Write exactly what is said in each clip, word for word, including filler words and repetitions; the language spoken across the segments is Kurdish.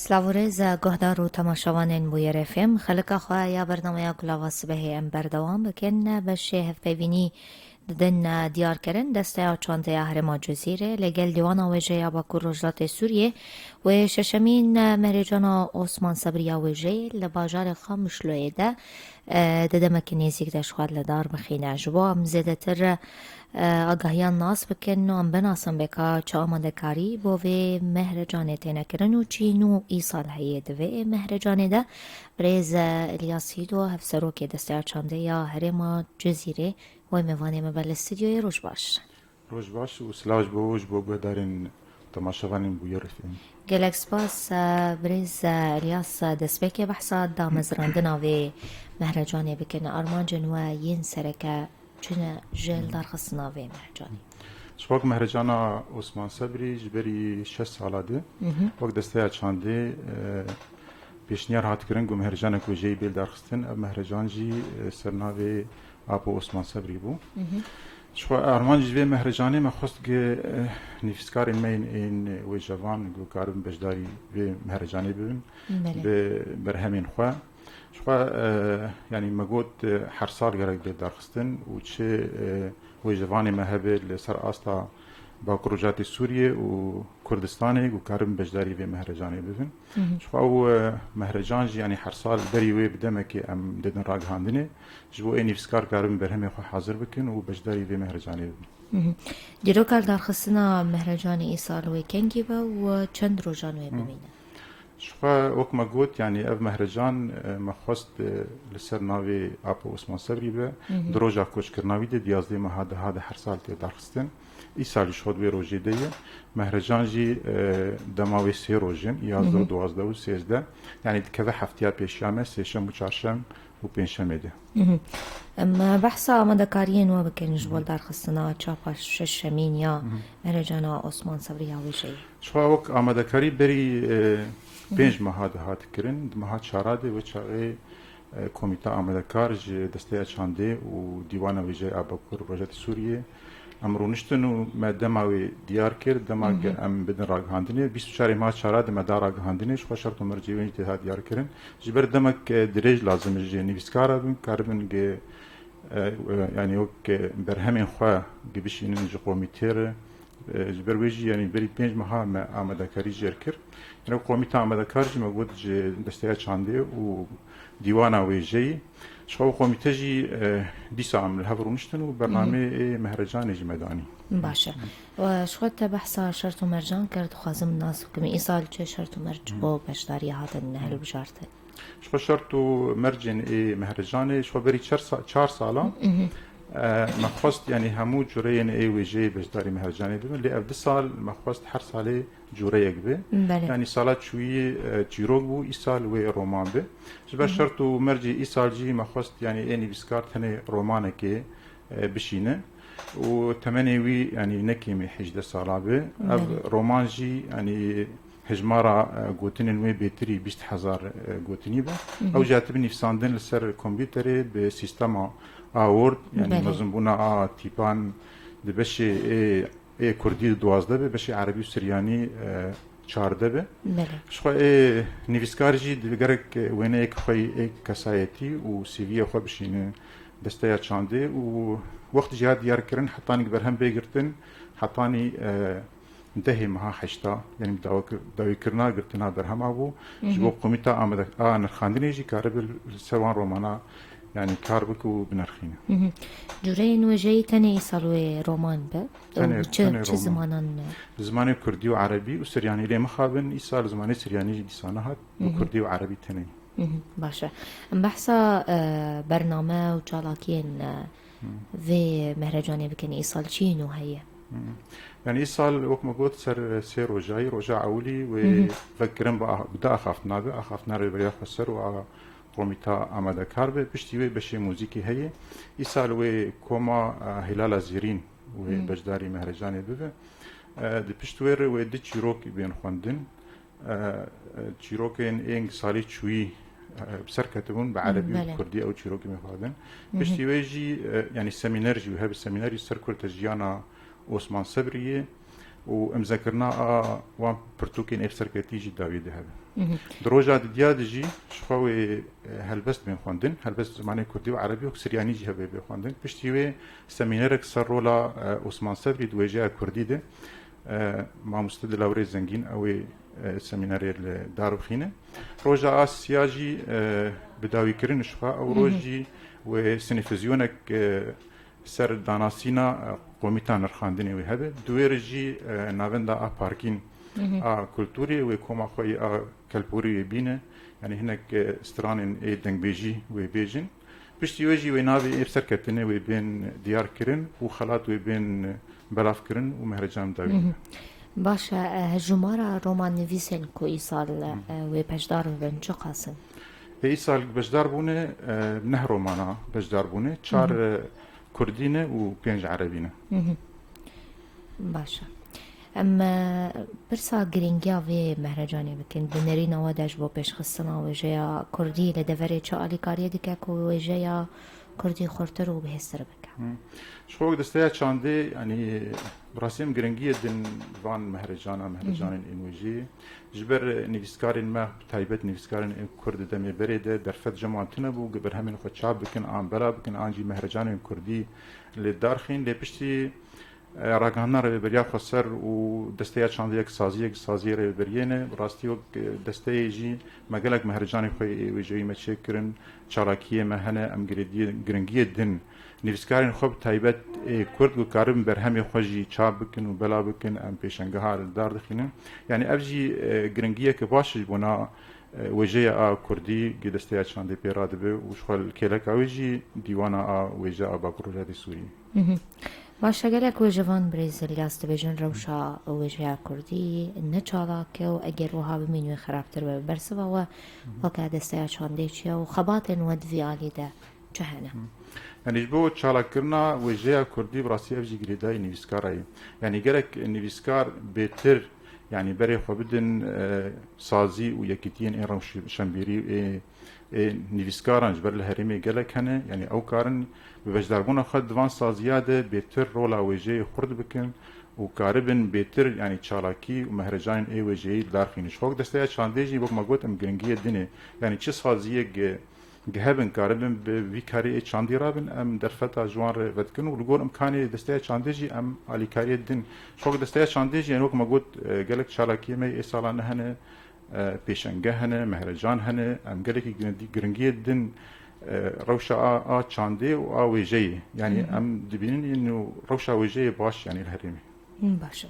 Silav û rêz guhdar û temaşevanên Bûyer F M. Xelika xwe ya bernameya Gulava Sibehê em berdewam bikin. Beşê hevpeyvînî didin diyarkirin. Desteya Çandeya Herêma Cizîrê li gel Dîwana Wêjeyê ya Bakur Rojhilatê Sûriyê wê şeşemîn Mehrêcana Osman Sebrî ya Wêjeyê li bajarê Qamişloyê de e, di demekî nêzîk de ji xwe li dar bixîne. Ji bo em zêdetir, e, agahiyan nas bikin û em binasin bê ka çi amadekarî bo vê mehrecanê têne kirin û çi nû îsal heye di vê mehrecanê de. Birêz, e, Îlyas Hîdo, Hevserokê Desteya Çandê ya Herêma Cizîrê, wê mêvanê me be li stûdyoyê. Roj baş. Roj baş û silav ji bo, ji bo guhdarên temaşevanên Bûyer F M. Gelek spas, e, birêz, e, Elyas, e, destpêkê behsa damezrandina vê mehrecanê bikin. Armancên we yên sereke çi ne ji li darxistina vê mehrecanê? Ji xwe wek mehrecana Osman Sebrî ji berî şeş sala de, Mhm. wek desteya çandê, e, pêşniyar hat kirin ku mehrecanek wêjeyî bê li darxistin. Ev mehrecan jî, e, ser navê Apo Osman Sebrî bû. Mhm. Ji xwe armanc ji vê mehrecanê me xwest ku, eh, nivîskarên me yên, ên wêjevan ku karibin beşdarî vê mehrecanê bibin, Belê. bi berhemên xwe. Ji xwe, eh, yanî me got, eh, her sal gerek bê darxistin û çi, eh, wêjevanê me hebe li ser asta Bakur Rojatê Sûriyê û Kurdistanê ku karibin beşdarî vê mehrecanê bibin. Mhm. Ji xwe ew, e, mehrecan jî, yanî her sal berî wê bi demekê em didin ragihandinê. Ji bo ê nivîskar karibin berhemê xwe hazir bikin û beşdarî vê mehrecanê bibin. Mhm. Dîroka darxistina mehrecanê îsal wê kengî be û çend rojan wê Mhm. bimîne? Ji xwe wek me got, yanî ev mehrecan, e, me xwest, e, li ser navê Apo Osman Sebrî be. Mhm. Di roja koçkirina wî de, di yazdê meha deha de her sal tê darxistin. Îsal jî ji xwe di wê rojê de ye. Mehrecan jî, e, dema wê sê roj in, yazdeh û Mhm. duwazdeh û sêzdeh. Yanî dikeve heftiya pêşiya me, sêşem û çarşem û pêncşemê de. Mhm. Em, e, behsa amadekariyên we bikin ji bo Mhm. darxistina çapa şeşemîn ya Mhm. Mehrecana Osman Sebrî ya Wêjeyê. Ji xwe wek amadekarî berî, e, Mhm. pênc meha de hat kirin. Di meha çara de wê çaxê E, Komîta Amadekar ji Desteya Çandê û Dîwana Wêjeyê a Bakur Rojatê Sûriyê em rûniştin û me dema wê diyar kir, dema Hı hı. ke em bidin ragihandinê. Bîst û çarê meha çara de me da ragihandinê, ji xwe şert û mercê wê jî tê hat diyar kirin. Ji ber demek, e, dirêj lazim e ji nivîskara bin, karibin ge, e, e, yanî wek, e, berhemên xwe ge bişînin ji komîtê re, E, ji ber wê jî, yanî berî pênc meha me amadekarî jê re kir. Yanî komîta amadekar jî me got ji Desteya Çandê û Dîwana Wêjeyî. Ji xwe komîte jî, e, dîsa em li hev rûniştin û bernameyê Hı hı. ê mehrecanê jî me danî. Baş e. Hı. Ji xwe te behsa şert û mercan kir, dixwazim nas bikim. Îsal çi şert û merc Hı. bo beşdariya hatin Hı. hilbijartin? Ji xwe şert û mercên ê mehrecanê, ji xwe berî çar sa-, çar sala, Mhm. e, me xwest, yanî hemû cureyên ê wêjeyê beşdarî mehrecanê bibin. Lê ev du sal me xwest her salê cureyek be. Belê. Yanî sala çûyî, e, çîrok bû, îsal wê roman be. Ji ber Mhm. şert û mercê îsal jî me xwest, yanî ê nivîskar tenê romanekê, e, bişîne. Û temenê wî, yanî ne kêmî hejdeh sala be. Ev Belê. roman jî, yanî hejmara, e, gotinên wê bêtirî bîst hezar, e, gotinî be. Mhm. Ew jî hatibe nivîsandin li ser kompûterê bi sîstema a Word, yanî Belê. mezinbûna a tîpan di beşê ê, ê kurdî di duwazdeh be, beşê erebî û siryanî, e, çardeh be. Belê. Ji xwe ê nivîskar jî di gerek wêneyek xwe yê kesayetî û C V'yê xwe bişîne Desteya Çandê û wext jî ya diyar kirin hetanî berhem bê girtin, hetanî, e, dehê meha heşta, yanî bi dawa kir-, dawîkirina girtina berhema bû. Ji Mhm. bo komîta amade-, a nirxandinê jî karibe li ser wan romana, yanî kar bike û binirxîne. Mhm. Cureyên wêjeyî tenê îsal wê roman be? Tenê, Û çi, tenê çi roman. zimanan ne? Bi zimanê kurdî û erebî û siryanî lê mixabin, îsal zimanê siryanî jî dîsa nehat. Bi Mhm. kurdî û erebî tenê. Mhm. Baş e. Em behsa, e, bername û çalakiyên, e, Hmm. vê mehrecanê bikin. Îsal çi nû heye? Hmm. Yani îsal wek me got ser sê rojayî, roja ewilî wê Mhm. vekirin bi ah-, bi du axaftina be, axaftina Rêveriya Xweser û a komîta amadekar be. Piştî wê beşê muzîkî heye. Îsal wê koma, e, Hilala Zêrîn wê Hmm. beşdarî mehrecanê bibe. E, di pişt wê re wê du çîrok bên xwendin. E, e, çîrokên ên salê çûyî, e, bi ser ketibûn, bi erebî û Belê. kurdî ew çîrokê me xwendin. Mhm. Piştî wê jî, e, yanî semîner jî hebe, semînerî ser kurte jiyana Osman Sebriyê. û imzekirina a wan pirtûkên êv serketî jî dawî de hebe. Di roja didiya de jî ji xwe wê, e, helbest bên xwendin, helbest zimanê kurdî û erebî û siryanî jî hebe bê xwendin. Piştî wê semînerek ser rola, e, Osman Sebrî di wêjeya kurdî de, e, mamoste Dilawrê Zengîn ew ê, e, semînerê li dar bixîne. Roja a siya jî, e, bi dawîkirin ji xwe ew roj jî wê sinîfizyonek, e, ser danasîna, e, komîta nirxandinê wê hebe. Di wê re jî, e, navenda a parkîn a kulturê wê koma xwe yê a kelporî wê bîne. Yanî hinek, e, stranên ê dengbêjî wê bêjin. Piştî wê jî wê navê ê serkeftinê wê bên diyar kirin û xelat wê bên belav kirin û mehrecan dawî. Baş e, e, jumara romannivîsên ku îsal, e, wê beşdar bibin çi qas in? Ê îsal beşdar bûne, e, neh romana beşdar bûne, çar, e, kurdî ne û pênc erebî ne. Baş e. Em, e, pirsa girîngiya vê mehrecanê bikin. Di nerîna we de ji bo pêşxistina wêjeya kurdî li deverê çi alîkariyê dike ku wêjeya kurdî xurtir û bihêztir bike? Ji xwe wek desteya çandê, yanî, bi rastî em giringiyê din van mehrecana, mehrecanên ên wêjeyê. Ji ber nivîskarên me, bi taybet nivîskarên ên kurd di demê berê de derfet ji wan tune bû, berhemên xwe çap bikin, an bela bikin, an jî mehrecanên kurdî li dar xin. Lê piştî, e, ragihandina Rêveberiya Xweser û desteya çandê yek saziyek, saziyê Rêveberiyê ne. Bi rastî wek, e, desteyê jî me gelek mehrecanê xwe ê wêjeyî me çêkirin, çalakiyê me hene, em girêdiyê-, giringiyê din nivîskarên xwe bi taybet ê kurd ku karibin berhemê xwe jî çap bikin û bela bikin, em pêşengeha li dar dixînin. Yanî ev jî, e, giringiyeke baş e ji bona, e, wêjeya a kurdî ku desteya çandê pê radibe û ji xwe li kêleka wê jî dîwana a wêje a Bakur Rojhilatê Sûriyê. Baş e, gelek wêjevan birêz Ilyas dibêjin rewşa wêjeya kurdî ne çalak e û eger wiha bimîn wê xerabtir be. Bersiva we weke desteya çandê çi ye û xebatên we di vî alî de çi hene? Yanî ji bo çalakkirina wêjeya kurdî bi rastî ev jî girêdayî nivîskara ye. Yanî gerek nivîskar bêtir, yanî berê xwe bidin, e, sazî û yekîtiyên ên rewşenbîrî û ê, ê nivîskaran ji ber li herêmê gelek hene. Yanî ew karin bi beşdarbûna xwe di van saziya de bêtir rola wêjeyê xurt bikin û karibin bêtir, yanî çalakî û mehrecanên ê wêjeyî li dar xînin. Ji xwe wek desteya çandê jî wek me got em giringiyê dinê. Yanî çi saziyek, e, Gi hebin karibin bi vî karî ê çandî rabin, em derfeta ji wan re vedikin û li gor imkanê desteya çandê jî em alîkariyê din. Ji xwe desteya çandê jî, yani wek me got, e, gelek çalakiyê me yê ê salan hene, e, pêşenge hene, mehrecan hene, em gelekî girindî-, giringiyê din, e, rewşa a, a çandê û a wêjeyê. Yani em dibînin ên û rewşa wêjeyê baş, yani li herêmê. Baş e.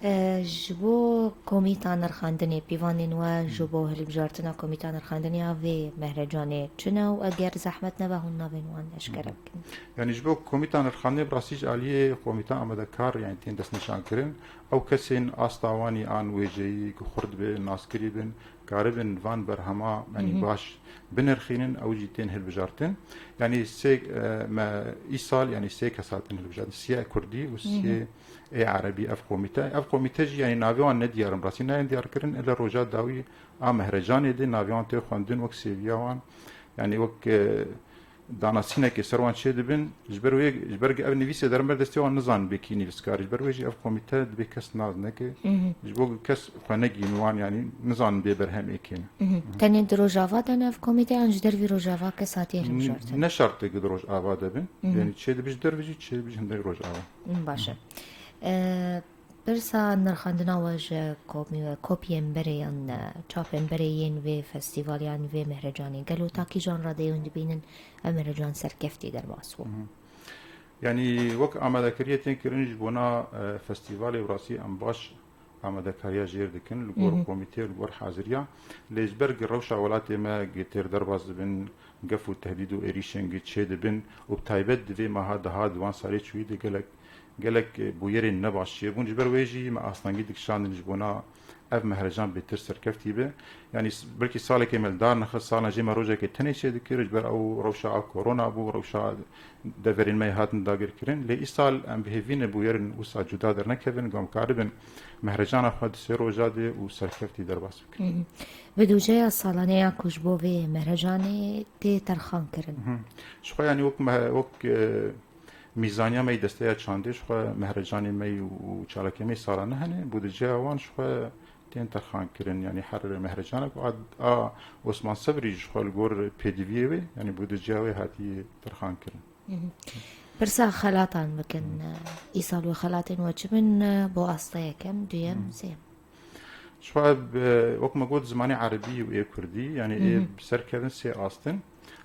E, ji bo komîta nirxandinê, pîvanên we ji bo hilbijartina komîta nirxandinê ya vê mehrecanê çi ne û eger zehmet nebe hûn navên wan eşkere bikin? Yani ji bo komîta nirxandinê bi rastî ji aliyê komîta amadekar yani tên destnîşankirin. Ew kesên asta wan ê an wêjeyî ku xurt be, naskirî bin, karibin van berhema, yani baş binirxînin, ew jî tên hilbijartin. Yani sê, e, me îsal, yani sê kes hatin hilbijartin. Siyê kurdî û siyê ê erebî ev komîte. Ev komîte jî, yani navê wan nediyar in. Rastî nayên diyarkirin, ele roja dawî a mehrecanê de navê wan tê xwendin wek sêviya wan. Yani wek, e, danasînekê ser wan çêdibin, ji ber wê, ji ber ev nivîsê derin ber destê wan nizanin bê kî nivîskar e. Ji ber wê jî ev komîte dibê kes nas neke. Ji bo kes xwe negihînin wan, yanî nizanin bê berhem ê kê ne. Tenê di Rojava de ne ev komîte yan ji dervî Rojava kes hatiye hilbijartin? Ne şert e ku di Rojava de bin. Yanî çêdibi ji dervî jî, çêdibi ji hindek Rojava. Baş e. E, Pirsa nirxandina we ji komî-, kopiyên berê yan, e, çapên berê yên vê festîval yan vê mehrecanê, gelo ta kîjan radeyê hûn dibînin ev mehrecan serkeftî derbas bû? Yanî wek amadekariyê tên kirin ji bona, e, festîvalê bi rastî em baş amadekariya jêr dikin li gor komîtê, li gor haziriya. Lê ji ber rewşa welatê me têr derbas dibin, gef û tehdîd û êrîşên çêdibin û bi taybet di vê meha deha di wan salê çûyî de gelek gelek, e, bûyerên nebaş çêbûn. Ji ber wê jî me astengî dikişandin ji bona ev mehrecan bêtir serkeftî be. Yanî s-, belkî salekê me li dar nexist, sala jê me rojekê tenê çêdikir, ji ber ew rewşa a korona bû, rewşa deverên me yê hatin dagirkirin. Lê îsal em bi hêvî ne bûyerên wisa cuda dernekevin, ku em karibin mehrecana xwe di sê roja de û serkeftî derbas bikin. Bi dûjeya salane ya ku ji bo vê mehrecanê tê terxan kirin. Ji xwe yanî wek me-, wek, e, Mîzaniya me yî desteya çandê ji xwe mehrecanê me yî û çalakê me yî salane hene, budceya wan ji xwe tên terxan kirin. Yanî her mehrecanek a, a Osman Sebrî ji xwe li gor pêdiviyê wê, yanî budceya wê hatiye terxan kirin. Pirsa xelatan bikin. Îsal wê xelatên we çi bin bo asta yekem, duyem, sêyem? Ji xwe bi, wek me got, zimanê erebî û ê kurdî, yanî ê bi ser kevin sê astin.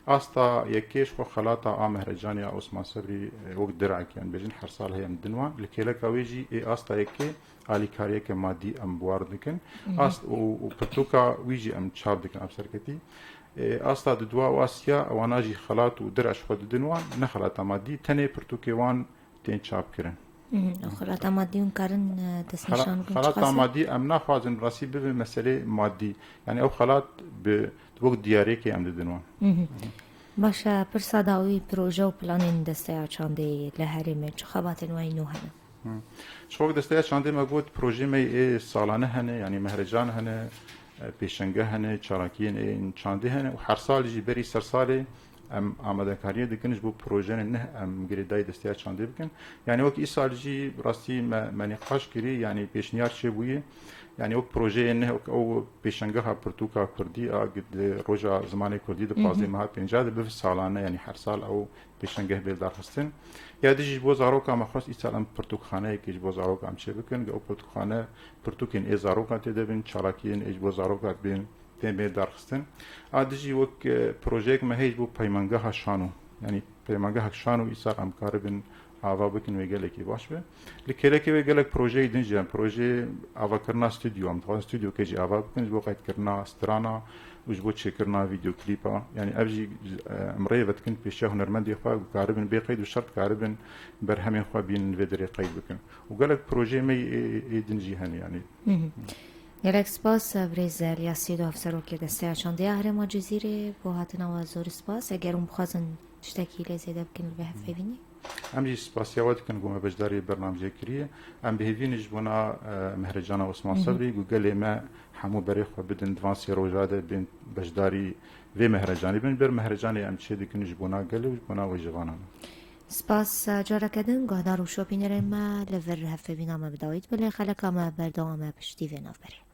Asta yekê ji xwe xelata a mehrecanê ya Osman Sebrî, e, wek direk, yanî bêjin her sal heye em din wan. Li kêleka wê jî ê asta yekê alîkariyeke madî em bi war dikin. Ast û, û pirtûka wî jî em çap dikin, em serketî. E, asta didwa û asta ya wana jî xelat û direk ji xwe didin wan, ne xelata madî, tenê pirtûkê wan tên çap kirin. Xelata madî hûn karin, e, destnîşan bikin, çiqas e? Xelata madî em naxwazin rastî bibe meselê madî. Yanî ew xelat bi wek diyariyekê em didin wan. Baş e, pirsa dawî, proje û planên desteya çandê li herêmê çi xebatên we yî nû hene? Ji xwe desteya çandê me got, projê me ê salane hene, yanî mehrecan hene, e, pêşenge hene, çalakiyên ê çandê hene û her sal jî berî ser salê em amadekariyê dikin ji bo projeyên neh em girêdayî desteya çandê bikin. Yanî wek îsal jî rastî me, me nîqaş kirî, yanî pêşniyar çêbûyî. Yanî wek projeyê neh, wek ew pêşengeha pirtûka kurdî a di roja zimanê kurdî di pazdeh meha pêncah de bibe salane, yanî her sal ew pêşengeh bê darxistin. Ya dijî ji bo zaroka me xwest îsal em pirtûkxaneyekê ji bo zaroka em çê bikin. Ew pirtûkxane pirtûkên ê zaroka tê de bin, çalakiyên ê ji bo zaroka bên tên bê darxistin. A dijî wek, e, projeyek me heye ji bo peymangeha şano. Yanî peymangehek şano îsal em karibin ava bikin wê gelekî baş be. Li kêlekê wê gelek projeyê din jî hene. Projeyê avakirina stûdyo, em dixwazin stûdyokê jî ava bikin ji bo qeydkirina strana û ji bo çêkirina vîdeoklîpa. Yanî ev jî, e, em rê ve dikin pêşiya hunermendê xwe ku karibin bê qeyd û şert karibin berhemên xwe bînin vê derê qeyd bikin. Û gelek projeyê me yê, ê, ê din jî hene yanî. Gelek spas, birêz Elyas Sîdo, Hevserokê Desteya Çandê ya Herêma Cizîrê, bo hatina we zor spas. Eger hûn bixwazin tiştekî lê zêde bikin, li vê hevpeyvînê? Em jî spasiya we dikin ku me beşdarî bernameyê kiriye. Em bi hêvî ne ji bona, e, mehrecana Osman Sebrî ku gelê me hemû berê xwe bidin di van sê roja de bên beşdarî vê mehrecanê bin. Ber mehrecanê em çê dikin ji bona gelê û ji bona wê ji vanan. Spas, careke din guhdar û şopînerên me, li vir hevpeyvîna me bi dawî dibe, lê xeleka me berdewam e piştî vê navberê.